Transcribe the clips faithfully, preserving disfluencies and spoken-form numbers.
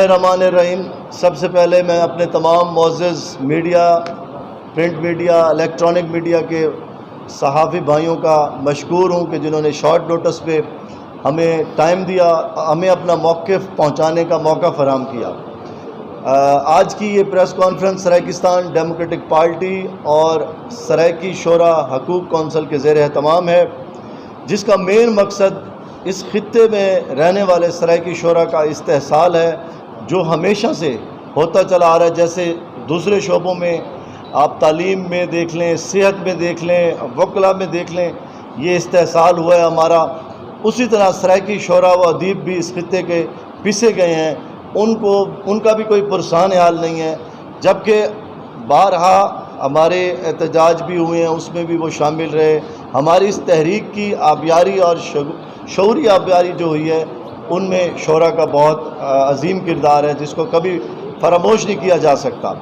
الرحمن الرحیم۔ سب سے پہلے میں اپنے تمام معزز media, print media, electronic media کے صحافی بھائیوں کا مشکور ہوں کہ جنہوں نے شارٹ نوٹس پہ ہمیں ٹائم دیا، ہمیں اپنا موقف پہنچانے کا موقع فراہم کیا۔ آ، آج کی یہ press conference Saraikistan democratic party اور سرائیکی شعراء حقوق کونسل کے زیر اہتمام ہے، جس کا مین مقصد اس خطے میں رہنے والے سرائیکی شعراء کا استحصال ہے، جو ہمیشہ سے ہوتا چلا آ رہا ہے۔ جیسے دوسرے شعبوں میں آپ تعلیم میں دیکھ لیں، صحت میں دیکھ لیں، وکلا میں دیکھ لیں، یہ استحصال ہوا ہے ہمارا۔ اسی طرح سرائیکی شعراء و ادیب بھی اس خطے کے پسے گئے ہیں، ان کو، ان کا بھی کوئی پرسان حال نہیں ہے، جبکہ بارہا ہمارے احتجاج بھی ہوئے ہیں، اس میں بھی وہ شامل رہے۔ ہماری اس تحریک کی آبیاری اور شعو-، شعوری آبیاری جو ہوئی ہے، ان میں شعراء کا بہت، آ، عظیم کردار ہے، جس کو کبھی فراموش نہیں کیا جا سکتا۔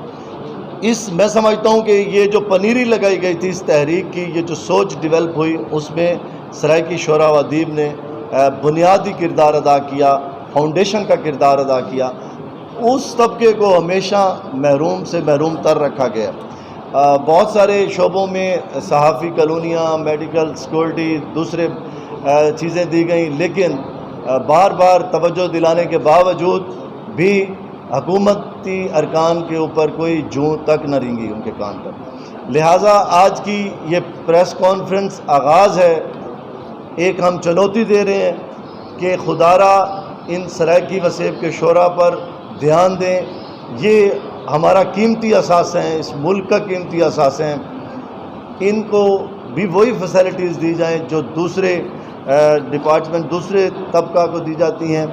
اس، میں سمجھتا ہوں کہ یہ جو پنیری لگائی گئی تھی اس تحریک کی، یہ جو سوچ ڈیولپ ہوئی، اس میں سرائیکی شعراء و ادیب نے، آ، بنیادی کردار ادا کیا، فاؤنڈیشن کا کردار ادا کیا۔ اس طبقے کو ہمیشہ محروم سے محروم تر رکھا گیا۔ آ، بہت سارے شعبوں میں صحافی کالونیاں، میڈیکل سیکورٹی، دوسرے، آ، چیزیں دی گئیں، لیکن، آ، بار بار توجہ دلانے کے باوجود بھی حکومتی ارکان کے اوپر کوئی جوں تک نہ رینگی ان کے کان پر۔ لہٰذا آج کی یہ پریس کانفرنس آغاز ہے، ایک ہم چنوتی دے رہے ہیں کہ خدارا ان سرائیکی وسیب کے شعراء پر دھیان دیں۔ یہ ہمارا قیمتی اثاثہ ہیں، اس ملک کا قیمتی اثاثہ ہیں، ان کو بھی وہی فیسلٹیز دی جائیں جو دوسرے، آ، ڈپارٹمنٹ، دوسرے طبقہ کو دی جاتی ہیں۔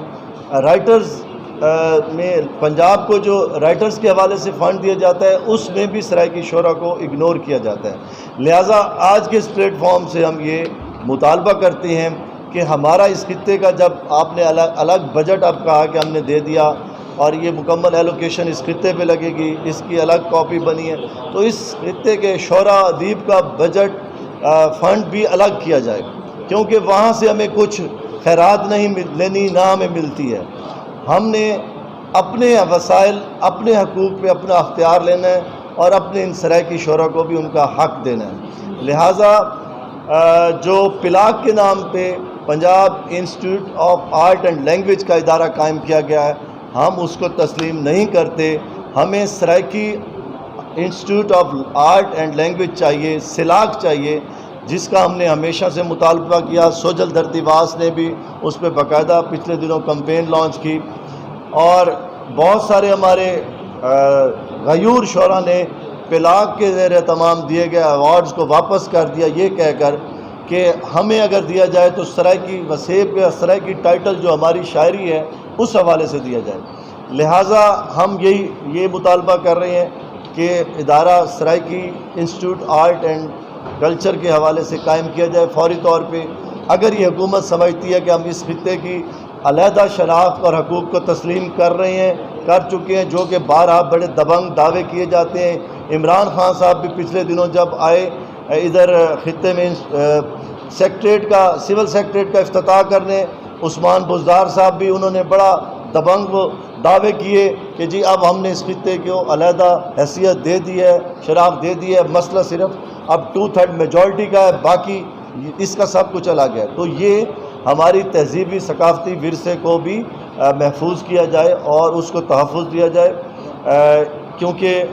رائٹرز، آ، میں پنجاب کو جو رائٹرز کے حوالے سے فنڈ دیا جاتا ہے، اس میں بھی سرائیکی شعراء کو اگنور کیا جاتا ہے۔ لہٰذا آج کے اس پلیٹ فارم سے ہم یہ مطالبہ کرتے ہیں کہ ہمارا اس خطے کا، جب آپ نے الگ الگ بجٹ، آپ کہا کہ ہم نے دے دیا اور یہ مکمل ایلوکیشن اس خطے پہ لگے گی، اس کی الگ کاپی بنی ہے، تو اس خطے کے شعراء ادیب کا بجٹ، آ، فنڈ بھی الگ کیا جائے، کیونکہ وہاں سے ہمیں کچھ خیرات نہیں مل-، لینی، نہ ہمیں ملتی ہے۔ ہم نے اپنے وسائل، اپنے حقوق پہ اپنا اختیار لینا ہے اور اپنے ان سرائیکی شعراء کو بھی ان کا حق دینا ہے۔ لہٰذا، آ، جو پلاک کے نام پہ Punjab institute of art and language کا ادارہ قائم کیا گیا ہے، ہم اس کو تسلیم نہیں کرتے۔ ہمیں Saraiki institute of art and language چاہیے، سلاک چاہیے، جس کا ہم نے ہمیشہ سے مطالبہ کیا۔ سوجل دھرتی واس نے بھی اس پہ باقاعدہ پچھلے دنوں کمپین لانچ کی اور بہت سارے ہمارے، آ، غیور شعراء نے پلاک کے زیر اہتمام دیے گئے ایوارڈز کو واپس کر دیا، یہ کہہ کر کہ ہمیں اگر دیا جائے تو سرائیکی وسیب یا سرائیکی ٹائٹل جو ہماری شاعری ہے، اس حوالے سے دیا جائے۔ لہٰذا ہم یہی، یہ مطالبہ کر رہے ہیں کہ ادارہ Saraiki institute art and culture کے حوالے سے قائم کیا جائے فوری طور پہ۔ اگر یہ حکومت سمجھتی ہے کہ ہم اس خطے کی علیحدہ شناخت اور حقوق کو تسلیم کر رہے ہیں، کر چکے ہیں، جو کہ بارہا بڑے دبنگ دعوے کیے جاتے ہیں۔ عمران خان صاحب بھی پچھلے دنوں جب آئے، ادھر خطے میں، آ، سیکرٹریٹ کا، سول سیکرٹریٹ کا افتتاح کرنے، عثمان بزدار صاحب بھی، انہوں نے بڑا دبنگ وہ دعوے کیے کہ جی اب ہم نے اس خطے کو علیحدہ حیثیت دے دی ہے، شناخت دے دی ہے، مسئلہ صرف اب ٹو تھرڈ میجورٹی کا ہے، باقی اس کا سب کچھ الگ ہے۔ تو یہ ہماری تہذیبی ثقافتی ورثے کو بھی، آ، محفوظ کیا جائے اور اس کو تحفظ دیا جائے، آ، کیونکہ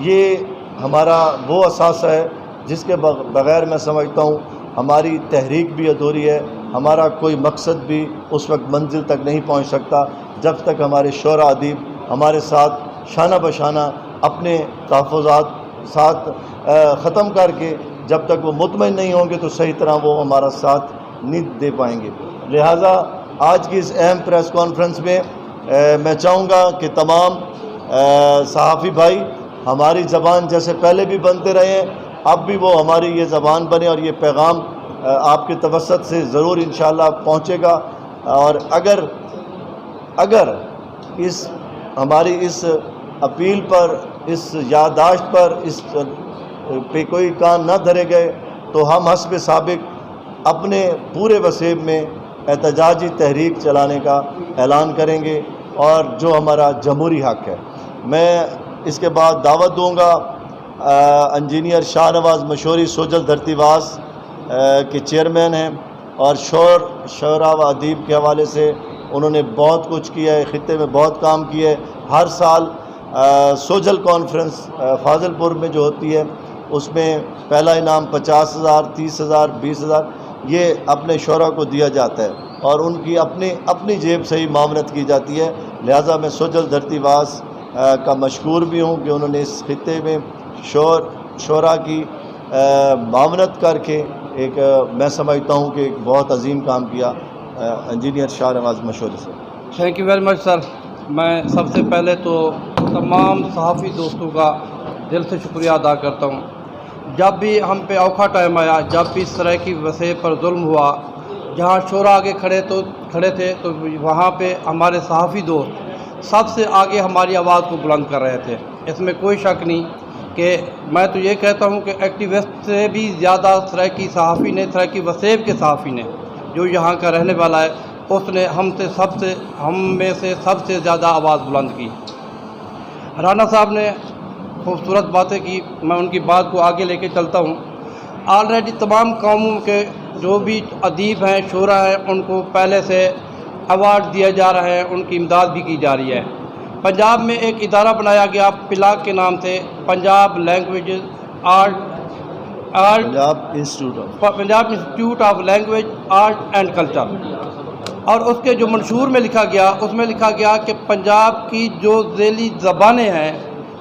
یہ ہمارا وہ اثاثہ ہے جس کے بغ-، بغیر میں سمجھتا ہوں ہماری تحریک بھی ادھوری ہے، ہمارا کوئی مقصد بھی اس وقت منزل تک نہیں پہنچ سکتا جب تک ہمارے شعراء ادیب ہمارے ساتھ شانہ بہ شانہ اپنے تحفظات ساتھ، آ، ختم کر کے جب تک وہ مطمئن نہیں ہوں گے تو صحیح طرح وہ ہمارا ساتھ نہیں دے پائیں گے۔ لہٰذا آج کی اس اہم پریس کانفرنس میں، آ، میں چاہوں گا کہ تمام، آ، صحافی بھائی ہماری زبان جیسے پہلے بھی بنتے رہے ہیں، اب بھی وہ ہماری یہ زبان بنے اور یہ پیغام، آ، آپ کے توسط سے ضرور انشاءاللہ پہنچے گا۔ اور اگر، اگر اس، ہماری اس اپیل پر، اس یادداشت پر، اس پہ کوئی کان نہ دھرے گئے تو ہم حسب سابق اپنے پورے وسیب میں احتجاجی تحریک چلانے کا اعلان کریں گے۔ اور جو ہمارا جمہوری حق ہے۔ میں اس کے بعد دعوت دوں گا انجینئر شاہ نواز مشوری، سوجل دھرتی واس کے چیئرمین ہیں، اور شعر شعراء و ادیب کے حوالے سے انہوں نے بہت کچھ کیا ہے، خطے میں بہت کام کیا ہے۔ ہر سال سوجل کانفرنس فاضل پور میں جو ہوتی ہے، اس میں پہلا انعام پچاس ہزار، تیس ہزار، بیس ہزار، یہ اپنے شعراء کو دیا جاتا ہے، اور ان کی اپنی اپنی جیب سے ہی معاونت کی جاتی ہے۔ لہٰذا میں سوجل دھرتی واس کا مشکور بھی ہوں کہ انہوں نے اس خطے میں شعر شعراء کی معاونت کر کے ایک، میں سمجھتا ہوں کہ ایک بہت عظیم کام کیا۔ انجینئر شاہ نواز مشوری سے۔ تھینک یو ویری مچ سر۔ میں سب سے پہلے تو تمام صحافی دوستوں کا دل سے شکریہ ادا کرتا ہوں۔ جب بھی ہم پہ اوکھا ٹائم آیا، جب بھی سرائیکی وسیب پر ظلم ہوا، جہاں شعراء آگے کھڑے تو کھڑے تھے تو وہاں پہ ہمارے صحافی دوست سب سے آگے ہماری آواز کو بلند کر رہے تھے۔ اس میں کوئی شک نہیں کہ میں تو یہ کہتا ہوں کہ ایکٹیوسٹ سے بھی زیادہ سرائیکی صحافی نے، سرائیکی وسیب کے صحافی نے، جو یہاں کا رہنے والا ہے، اس نے ہم سے سب سے ہم میں سے سب سے زیادہ آواز بلند کی۔ رانا صاحب نے خوبصورت باتیں کی، میں ان کی بات کو آگے لے کے چلتا ہوں۔ آلریڈی تمام قوموں کے جو بھی ادیب ہیں، شعراء ہیں، ان کو پہلے سے ایوارڈ دیا جا رہا ہے، ان کی امداد بھی کی جا رہی ہے۔ پنجاب میں ایک ادارہ بنایا گیا پلاک کے نام سے، Punjab languages art art Punjab institute of Punjab institute of language art and culture, اور اس کے جو منشور میں لکھا گیا، اس میں لکھا گیا کہ پنجاب کی جو ذیلی زبانیں ہیں،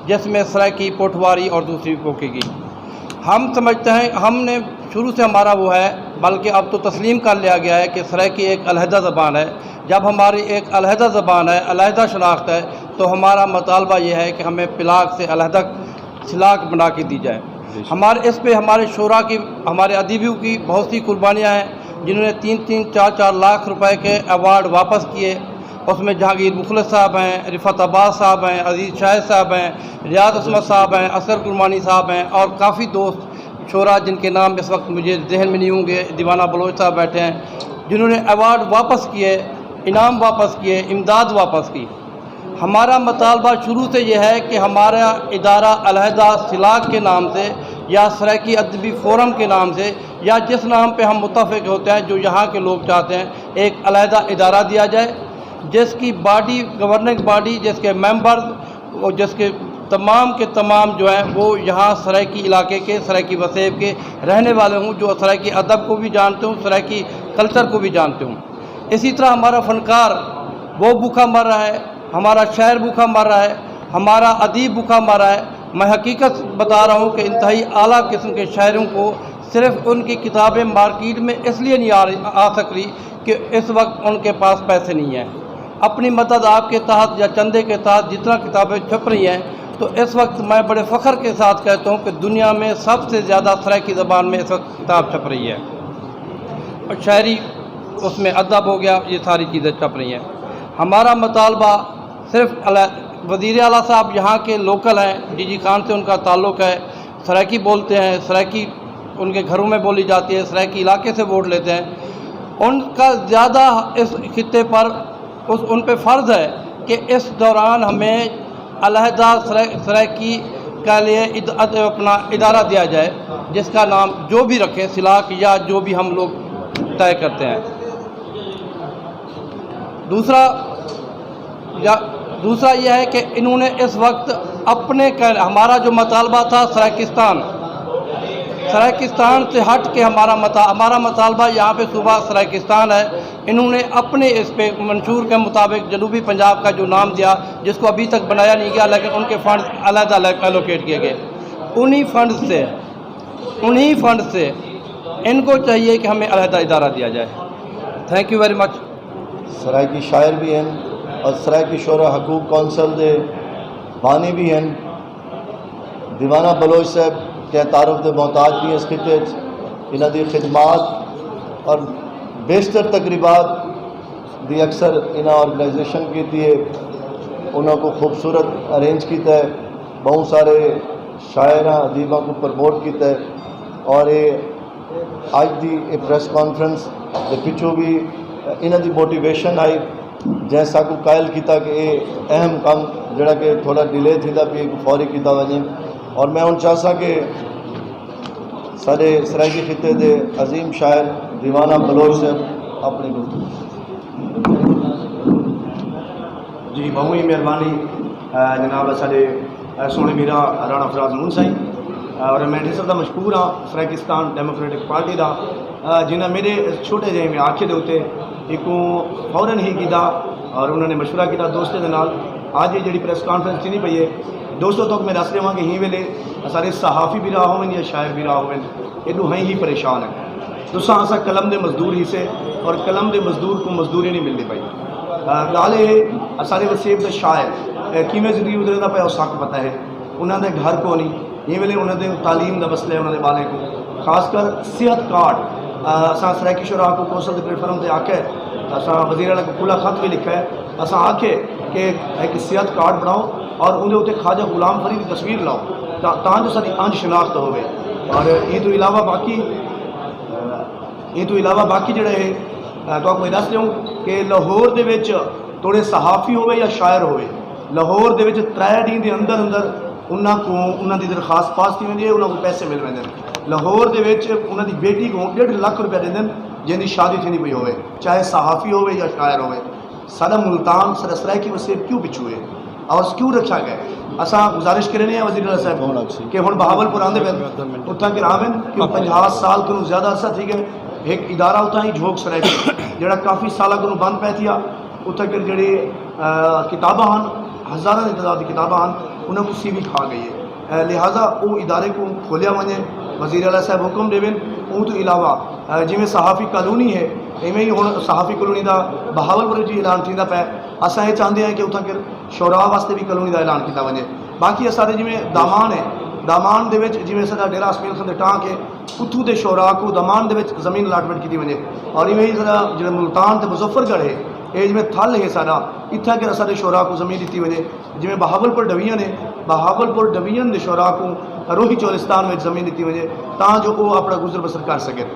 جس میں سرائیکی، پوٹھواری اور دوسری پوکیگی۔ ہم سمجھتے ہیں، ہم نے شروع سے ہمارا وہ ہے، بلکہ اب تو تسلیم کر لیا گیا ہے کہ سرائیکی ایک علیحدہ زبان ہے۔ جب ہماری ایک علیحدہ زبان ہے، علیحدہ شناخت ہے، تو ہمارا مطالبہ یہ ہے کہ ہمیں پلاک سے علیحدہ سلاک بنا کے دی جائے۔ ہمارے اس پہ ہمارے شعراء کی، ہمارے ادیبوں کی بہت سی قربانیاں ہیں، جنہوں نے تین تین چار چار لاکھ روپے کے ایوارڈ واپس کیے۔ اس میں جہانگیر مخلص صاحب ہیں، رفعت عباس صاحب ہیں، عزیز شاہد صاحب ہیں، ریاض عصمت صاحب ہیں، اصغر کرمانی صاحب ہیں، اور کافی دوست شعراء جن کے نام اس وقت مجھے ذہن میں نہیں ہوں گے، دیوانہ بلوچ صاحب بیٹھے ہیں، جنہوں نے ایوارڈ واپس کیے، انعام واپس کیے، امداد واپس کی۔ ہمارا مطالبہ شروع سے یہ ہے کہ ہمارا ادارہ علیحدہ سلاک کے نام سے یا سرائیکی ادبی فورم کے نام سے یا جس نام پہ ہم متفق ہوتے ہیں، جو یہاں کے لوگ چاہتے ہیں، ایک علیحدہ ادارہ دیا جائے، جس کی باڈی، گورننگ باڈی، جس کے ممبرز اور جس کے تمام کے تمام جو ہیں، وہ یہاں سرائیکی علاقے کے، سرائیکی وسیب کے رہنے والے ہوں، جو سرائیکی ادب کو بھی جانتے ہوں، سرائیکی کلچر کو بھی جانتے ہوں۔ اسی طرح ہمارا فنکار وہ بھوکا مر رہا ہے، ہمارا شاعر بھوکا مر رہا ہے، ہمارا ادیب بھوکا مر رہا ہے۔ میں حقیقت بتا رہا ہوں کہ انتہائی اعلیٰ قسم کے شاعروں کو صرف ان کی کتابیں مارکیٹ میں اس لیے نہیں آ رہی، آ سک رہی کہ اس وقت ان کے پاس پیسے نہیں ہیں۔ اپنی مدد آپ کے تحت یا چندے کے تحت جتنا کتابیں چھپ رہی ہیں، تو اس وقت میں بڑے فخر کے ساتھ کہتا ہوں کہ دنیا میں سب سے زیادہ سرائیکی زبان میں اس وقت کتاب چھپ رہی ہے۔ اور شاعری، اس میں ادب ہو گیا، یہ ساری چیزیں چھپ رہی ہیں۔ ہمارا مطالبہ صرف اعلیٰ، وزیر اعلیٰ صاحب یہاں کے لوکل ہیں، ڈی جی خان سے ان کا تعلق ہے، سرائیکی بولتے ہیں، سرائیکی ان کے گھروں میں بولی جاتی ہے، سرائیکی علاقے سے ووٹ لیتے ہیں۔ ان کا زیادہ اس خطے پر، اس ان پہ فرض ہے کہ اس دوران ہمیں علیحدہ سرائے-، سرائیکی کے لیے اد-، اد-، اپنا ادارہ دیا جائے، جس کا نام جو بھی رکھیں، سلاک یا جو بھی ہم لوگ طے کرتے ہیں۔ دوسرا یا دوسرا یہ ہے کہ انہوں نے اس وقت اپنے کہنے، ہمارا جو مطالبہ تھا سرائیکستان، سرائیکستان سے ہٹ کے ہمارا مطا-، ہمارا مطالبہ یہاں پہ صوبہ سرائیکستان ہے۔ انہوں نے اپنے اس پہ منشور کے مطابق جنوبی پنجاب کا جو نام دیا، جس کو ابھی تک بنایا نہیں گیا، لیکن ان کے فنڈز علیحدہ الوکیٹ کیے گئے۔ انہی فنڈز سے، انہی فنڈز سے ان کو چاہیے کہ ہمیں علیحدہ ادارہ دیا جائے۔ Think U very much. Saraiki شاعر بھی ہیں اور سرائیکی شعراء حقوق کونسل دے بانی بھی ہیں۔ دیوانہ بلوچ صاحب کہیں تعارف دے محتاج نہیں اس خطے اچ۔ انہاں دی خدمات اور بیشتر تقریبات دی اکثر انہاں آرگنائزیشن کیتی ہے، انہاں کو خوبصورت ارینج کیتا ہے، بہوں سارے شاعراں ادیباں کو پروموٹ کیتا ہے، اور اے اج دی اے پریس کانفرنس دے پچھوں بھی انہاں دی موٹیویشن آئی۔ جیں ساکوں قائل کیتا کہ اے اہم کم جڑا کہ تھوڑا ڈیلے تھیندا پی، فوری کیتا ونجے۔ اور میں ہن چاہساں کہ سارے سرائیکی خطے دے عظیم شاعر دیوانہ بلوچ صاحب اپنی گفتگو۔ جی، بہوں ہی مہربانی، اے، جناب، سارے، اے، سوہنے میرا رانا فراز نون سائیں، اے، اور میں ڈھیر سارا مشکور ہاں سرائیکستان ڈیموکریٹک پارٹی دا، اے، جنہاں میرے اس چھوٹے جہے میں آکھے دے اتے ایکوں فوراً ہی کیتا اور انہوں نے مشورہ کیتا دوستوں دے نال۔ اج یہ جڑی پریس کانفرنس تھیندی پئی ہے، دوستوں، تہاکوں میں دس ݙیواں کہ ہی ویلے سارے صحافی بھرا ہوون یا شاعر بھرا ہوون، اے ݙوہائیں ہی پریشان ہن۔ تساں اساں قلم دے مزدور ہیسے اور قلم دے مزدور کوں مزدوری نہیں ملدی پئی۔ آ، ڳالھ اے ہے، اساݙے وسیب دا شاعر، اے، کیویں زندگی گزریندا پیا، او ساکوں پتہ ہے۔ انہاں دے گھر کونی، ایں ویلے انہاں دے تعلیم دا مسئلہ ہے، انہاں دے ٻالیں کوں۔ خاص کر صحت کارڈ، آ، اساں سرائیکی شعراء کوں کونسل دے پلیٹ فارم تے آکھیا ہے، اساں وزیر اعلیٰ کوں کھلا خط وی لکھا ہے۔ اساں آکھے کہ ہک صحت کارڈ بݨاؤ اور اوندے اتے خواجہ غلام فرید دی تصویر لاؤ، تا-، تاں جو ساݙی انج شناخت ہووے۔ اور ایں توں علاوہ باقی، ایں توں علاوہ باقی جڑا ہے، اے، تہاکوں میں ݙس ݙیوں کہ لاہور دے وچ توڑے صحافی ہووے یا شاعر ہووے، لاہور دے وچ ترے ݙینھ دے اندر اندر انہاں کوں، انہاں دی درخواست پاس تھی ویندی ہے، انہاں کوں پیسے مل ویندے ہن۔ لاہور دے وچ انہاں دی بیٹی کوں ݙیڈھ لکھ روپیہ ݙیندے ہن، جیندی شادی تھیندی پئی ہووے، چاہے صحافی ہووے یا شاعر ہووے۔ ساݙا ملتان، ساݙا سرائیکی وسیب کیوں پچھوں ہے اور کیوں رکھیا ڳئے؟ اساں گزارش کریندے ہیں وزیر اعلیٰ صاحب کون اچھی؟ کہ ہن بہاول پور آندے پئے، اتھاں کہ آون کہ پنجاہ سال کنوں زیادہ عرصہ تھی ڳئے، ہک ادارہ اتھاں ہی جھوک سرائیکی، جڑا کافی سالاں کنوں بند پئے تھیا، اتھاں کہ جڑی، آ، کتاباں ہن، ہزاراں دی تعداد دی کتاباں ہن، انہاں کوں سیوی کھا ڳئی ہے۔ اے، لہذا او ادارے کوں کھولیا ونڄے، وزیر اعلیٰ صاحب حکم ݙیون۔ اوں توں علاوہ، اے، جیویں صحافی کالونی ہے، ایویں ہی ہݨ صحافی کالونی دا بہاول پور وچ وی اعلان تھیندا پئے۔ اساں اے چاہندے ہیں کہ اتھاں کر شعراء واسطے وی کالونی دا اعلان کیتا ونڄے۔ باقی اساݙے جیویں دامان ہے، دامان دے وچ جیویں اساݙا ڈیرہ اسماعیل خان دے ٹانک ہے، اتھوں دے شعراء کوں دامان دے وچ زمین الاٹمنٹ کیتی ونڄے۔ اور ایویں ہی اساݙا جیڑھا ملتان تے مظفر گڑھ ہے، اے جیویں تھل ہے ساݙا، اتھاں کر اساݙے شعراء کوں زمین ݙتی ونڄے۔ جیویں بہاول پور ڈویژن ہے، بہاول پور ڈویژن دے شعراء کوں روہی چولستان وچ زمین ݙتی ونڄے تاں جو او اپݨا گزر بسر کر سڳن۔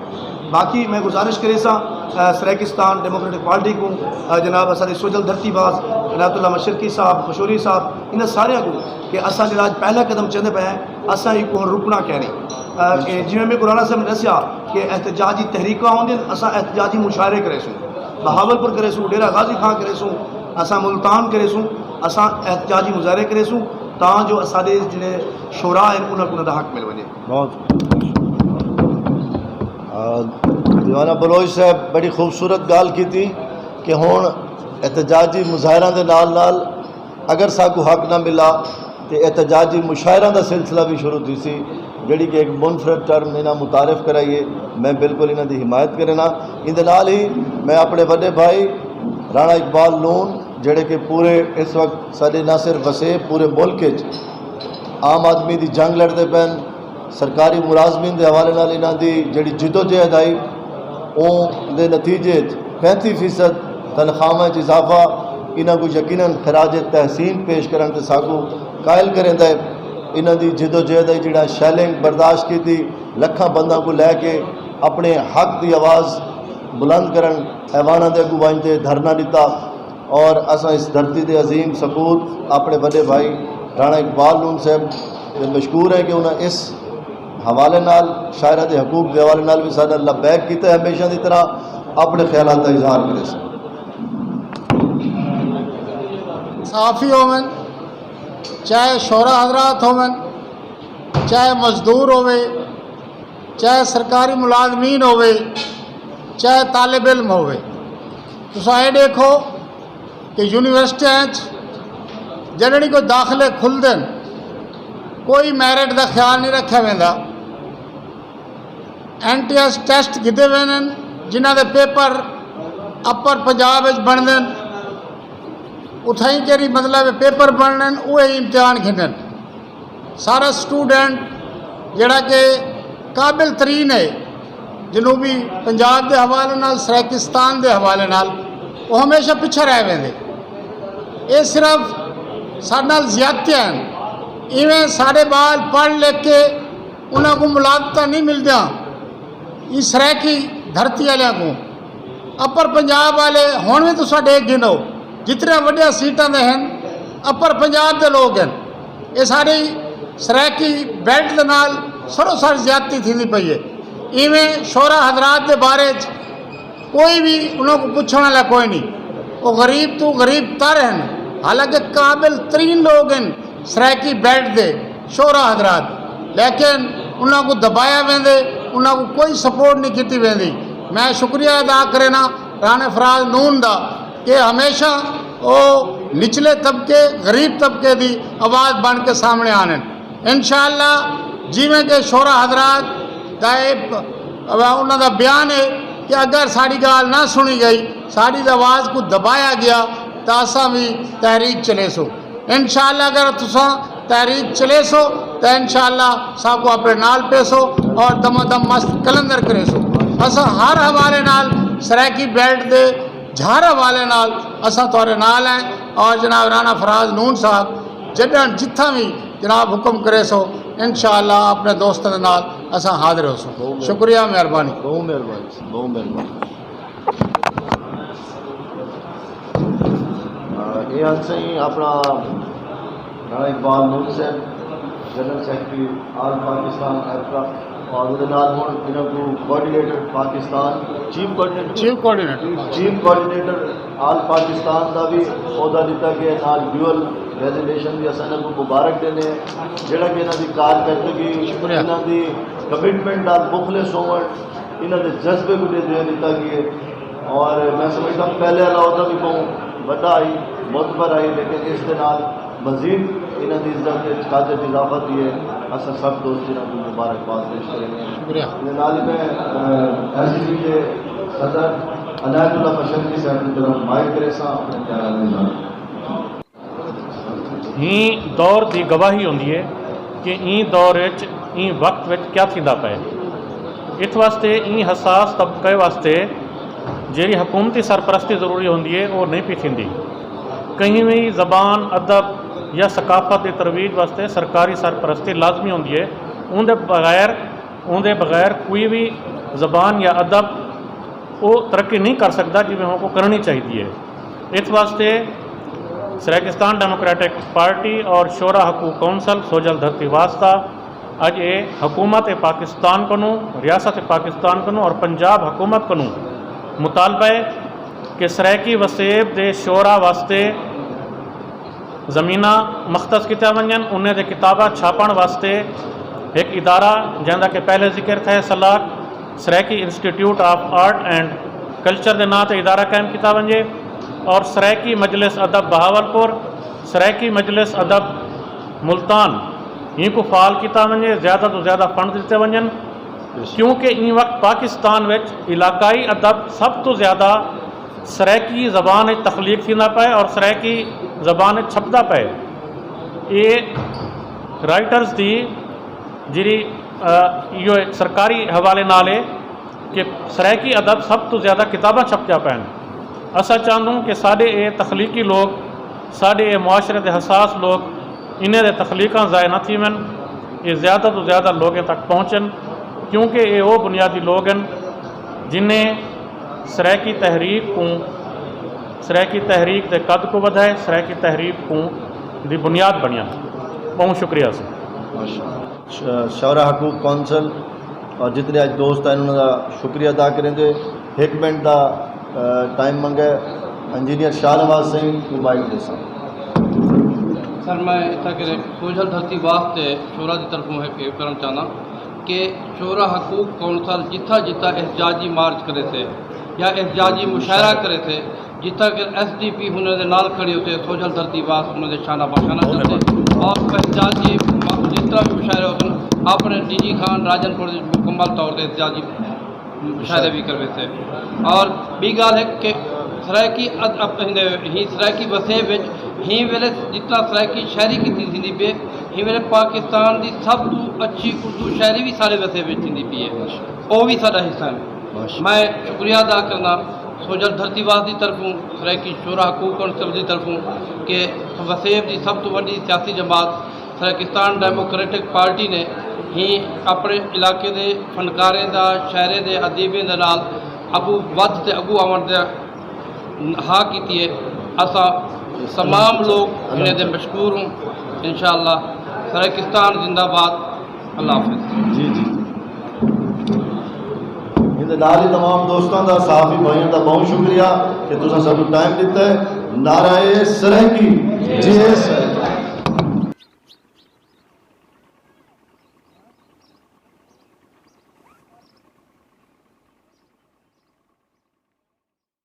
باقی میں گزارش کریساں، اے، سرائیکستان ڈیموکریٹک پارٹی کوں، اے، جناب اساݙے سوجل دھرتی باز، عنایت اللہ مشرقی صاحب، مشوری صاحب، انہاں ساریاں کوں کہ اساں جیڑھا اڄ پہلا قدم چندے پئے ہیں، اساں ایکوں ہݨ رکݨا کائنی۔ اے، کہ جیویں میں مولانا صاحب نے ݙسیا کہ احتجاجی تحریکاں ہوندین، اساں احتجاجی مشاعرے کریسوں، بہاول پور کریسوں، ڈیرہ غازی خان کریسوں، اساں ملتان کریسوں، اساں احتجاجی مظاہرے کریسوں تاں جو اساݙے جیڑھے شعراء ہن، انہاں کوں انہاں دا حق مل ونڄے۔ بہت، آ، دیوانہ بلوچ صاحب بڑی خوبصورت ڳالھ کیتی کہ ہݨ احتجاجی مظاہراں دے نال نال اگر ساکوں حق نہ ملا تے احتجاجی مشاعراں دا سلسلہ وی شروع تھیسی، جیڑھی کہ ہک منفرد ٹرم انہاں متعارف کرائی ہے۔ میں بالکل انہاں دی حمایت کرینداں۔ ایندے نال ہی میں اپݨے وݙے بھائی رانا اقبال نون، جیڑھے کہ پورے اس وقت ساݙے نہ صرف وسیب، پورے ملک وچ عام آدمی دی جنگ لڑدے پئن، سرکاری ملازمین دے حوالے نال انہاں دی جیڑھی جدوجہد آئی، اوں دے نتیجے اچ پینتی فیصد تنخواہاں اچ اضافہ، انہاں کوں یقیناً خراج تحسین پیش کرݨ تے ساکوں قائل کریندا ہے۔ انہاں دی جدوجہد ہے جیڑھا شیلنگ برداشت کیتی، لکھاں بنداں کوں لے کے اپݨے حق دی آواز بلند کرݨ، ایواناں دے اڳوں ونڄ تے دھرنا ݙتا۔ اور اساں اس دھرتی دے عظیم سپوت اپݨے وݙے بھائی رانا اقبال نون صاحب دے مشکور ہیں کہ انہاں اس حوالے نال، شاعراں دے حقوق دے حوالے نال وی ساݙا لبیک کیتا ہے، ہمیشہ دی طرح اپݨے خیالات دا اظہار کریسن۔ صحافی ہوون، چاہے شعراء حضرات ہوون، چاہے مزدور ہووے، چاہے سرکاری ملازمین ہووے، چاہے طالب علم ہووے، تساں اے ݙیکھو کہ یونیورسٹیاں اچ جݙݨ ہی کوئی داخلے کھلدن، کوئی میرٹ دا خیال نہیں رکھیا ویندا۔ این ٹی ایس ٹیسٹ گھدے ویندن، جنہاں دے پیپر اپر پنجاب اچ بݨدن، اتھائیں جیڑھی مطلب پیپر بݨن، اوہے امتحان گھنن۔ سارا سٹوڈنٹ جیڑھا کہ قابل ترین ہے جنوبی پنجاب دے حوالے نال، سرائیکستان دے حوالے نال، او ہمیشہ پچھے رہ ویندے۔ اے صرف ساݙے نال زیادتیاں ہن۔ ایویں ساݙے ٻال پڑھ لکھ کے انہاں کوں ملاقاتاں نہیں ملدیاں۔ ایں سرائیکی دھرتی آلیاں کوں، اپر پنجاب آلے ہݨ وی تساں ݙیکھ گھنو، جتنے وڈیاں سیٹاں دے ہیں، اپر پنجاب دے لوگ ہیں۔ یہ ساری سرائیکی بیلٹ دے نال سرو سر زیادتی تھی پئی ہے۔ ایویں شعرا حضرات دے بارے چ کوئی بھی انہاں کو پوچھنے والا کوئی نہیں۔ وہ غریب تو غریب تر ہیں، حالانکہ قابل ترین لوگ ہیں سرائیکی بیلٹ دے، شعرا حضرات، لیکن انہاں کو دبایا ویندے، انہاں کو کوئی سپورٹ نہیں کیتی ویندی۔ میں شکریہ ادا کرنا رانا فراز نون دا کہ ہمیشہ او نچلے طبقے، غریب طبقے دی آواز بن کے سامنے آنن۔ انشاءاللہ جیویں کہ شعرا حضرات دا اے پ-، انہاں دا بیان ہے کہ اگر ساڑی گال نہ سنی گئی، ساڑی آواز کو دبایا گیا، تو اساں بھی تحریک چلیسوں۔ انشاءاللہ اگر تساں تحریک چلیسو تو انشاءاللہ ساکو اپنے نال پیسو اور دم دم مست قلندر کریسو۔ اساں ہر حوالے نال سرائیکی بیلٹ دے ہر حوالے نال اساں تہاڈے نال ہیں۔ اور جناب رانا فراز نون صاحب جڈن جتھاں بھی جناب حکم کریسو، انشاءاللہ اپنے دوستاں دے نال اساں حاضر ہوسوں۔ شکریہ، مہربانی۔ بہت مہربانی، بہت مہربانی۔ اے ہن سائیں اپنا Rana Iqbal Noon sahib, general secretary all Pakistan ایپرا، اور اودے نال ہن انہاں کوں coordinator Pakistan, chief coordinator, chief coordinator, chief coordinator all Pakistan دا بھی عہدہ ݙتا ڳیا، نال ڈیول ریزیگنیشن دی۔ اساں انہاں کوں مبارک ݙیندے ہیں، جیڑھا کہ انہاں دی کارکردگی، شکریہ۔ انہاں دی کمٹمنٹ نال مخلص ہووݨ، انہاں دے جذبے کوں ݙیکھدے ہوئے ݙتا ڳیا ہے۔ اور میں سمجھدا ہوں پہلے والا عہدہ بھی بہوں وݙا ہئی، معتبر ہئی، لیکن اس دے نال مزید انہاں دی عزت وچ قدر اضافہ تھی ہے۔ اساں سب دوست انہاں کوں مبارکباد پیش کریں گے۔ شکریہ۔ دے نال ہی میں، اے، ایس ڈی پی دے صدر عنایت اللہ مشرقی صاحب دی طرف مائیک کریساں اپنے خیالات دے نال۔ ایں دور دی گواہی ہوندی ہے کہ ایں دور اچ، ایں وقت وچ کیا تھیندا پئے۔ ات واسطے ایں حساس طبقے واسطے جیڑھی حکومتی سرپرستی ضروری ہوندی ہے، او نہیں پئی تھیندی۔ کہیں وی زبان، ادب یا ثقافت دی ترویج واسطے سرکاری سرپرستی لازمی ہوندی ہے۔ اوندے بغیر، اوندے بغیر کوئی وی زبان یا ادب او ترقی نہیں کر سڳدا جیویں اونکوں کرݨی چاہیدی ہے۔ اس واسطے سرائیکستان ڈیموکریٹک پارٹی اور شعراء حقوق کونسل سوجھل دھرتی واسطہ اڄ اے حکومت پاکستان کنوں، ریاست پاکستان کنوں اور پنجاب حکومت کنوں مطالبہ ہے کہ سرائیکی وسیب دے شعراء واسطے زمیناں مختص کیتیاں ونڄن، انہیں دے کتاباں چھاپݨ واسطے ہک ادارہ، جیندا کہ پہلے ذکر تھئے، سلاک Saraiki institute of art and culture دے ناں تے ادارہ قائم کیتا ونڄے اور سرائیکی مجلس ادب بہاولپور، سرائیکی مجلس ادب ملتان، ایں کوں فعال کیتا ونڄے، زیادہ توں زیادہ فنڈز ݙتے ونڄن، کیونکہ ایں وقت پاکستان وچ علاقائی ادب سب توں زیادہ سرائیکی زبان وچ تخلیق تھیندا پئے اور سرائیکی زبان وچ چھپدا پئے۔ اے رائٹرز دی جیڑھی، آ، ایہو سرکاری حوالے نال ہے کہ سرائیکی ادب سب توں زیادہ کتاباں چھپدیاں پئن۔ اساں چاہندوں کہ ساݙے اے تخلیقی لوگ، ساݙے اے معاشرے دے حساس لوگ، انہیں دے تخلیقاں ضائع نہ تھیون، اے زیادہ توں زیادہ لوگیں تک پہنچن، کیونکہ اے او بنیادی لوگ ہن جنہیں سرائیکی تحریک کوں، سرائیکی تحریک دے قد کوں ودھائے، سرائیکی تحریک کوں دی بنیاد بݨیا۔ ٻہوں شکریہ سئیں۔ ش-، شعراء حقوق کونسل اور جتنے اڄ دوست ہیں، انہاں دا شکریہ ادا کریندے۔ ہک منٹ دا، آ، ٹائم منگے۔ انجینئر شاہ نواز سئیں کوں مائیک ݙیساں۔ سر، میں اتھاں کرے سوجھل دھرتی واسطے شعراء دی طرفوں ہک اے کرݨ چاہنداں کہ شعراء حقوق کونسل جتھاں جتھاں احتجاجی مارچ کریسے یا احتجاجی مشاعرہ کریسے، جتھاں کہ ایس ڈی پی انہاں دے نال کھڑی ہوسے، سوجھل دھرتی واسطے انہاں دے شانہ بہ شانہ چلسے اور احتجاجی جتنا بھی مشاعرے ہوسن، اپݨے ڈی جی خان راجن پور دے مکمل طور تے احتجاجی مشاعرے بھی کرویسے۔ اور ٻی ڳالھ ہے کہ سرائیکی اد-، اپ-، ہندے، ہی سرائیکی وسیب وچ ہی ویلے جتنا سرائیکی شاعری کیتی تھیندی پئی، ہی ویلے پاکستان دی سب توں اچھی اردو شاعری بھی سارے وسیب وچ تھیندی پئی ہے۔ او بھی ساݙا حصہ ہے۔ میں شکریہ ادا کرنا سوجھل دھرتی واس دی طرفوں، سرائیکی شعراء حقوق کونسل دی طرفوں کہ وسیب دی سب توں وݙی سیاسی جماعت سرائیکستان ڈیموکریٹک پارٹی نے ہی اپݨے علاقے دے فنکاریں دا، شاعریں دے، ادیبیں دے نال اڳوں ودھ تے اڳوں آوݨ دا ہا کیتی ہے۔ اساں تمام لوگ انہیں دے مشکور ہوں۔ انشاءاللہ سرائیکستان زندہ باد۔ اللہ حافظ۔ جی جی۔ اندے نال ہی تمام دوستاں دا، صحافی بھائیاں دا بہت شکریہ کہ تساں سانوں ٹائم ݙتا ہے۔ نعرہ سرائیکی، جی ایس۔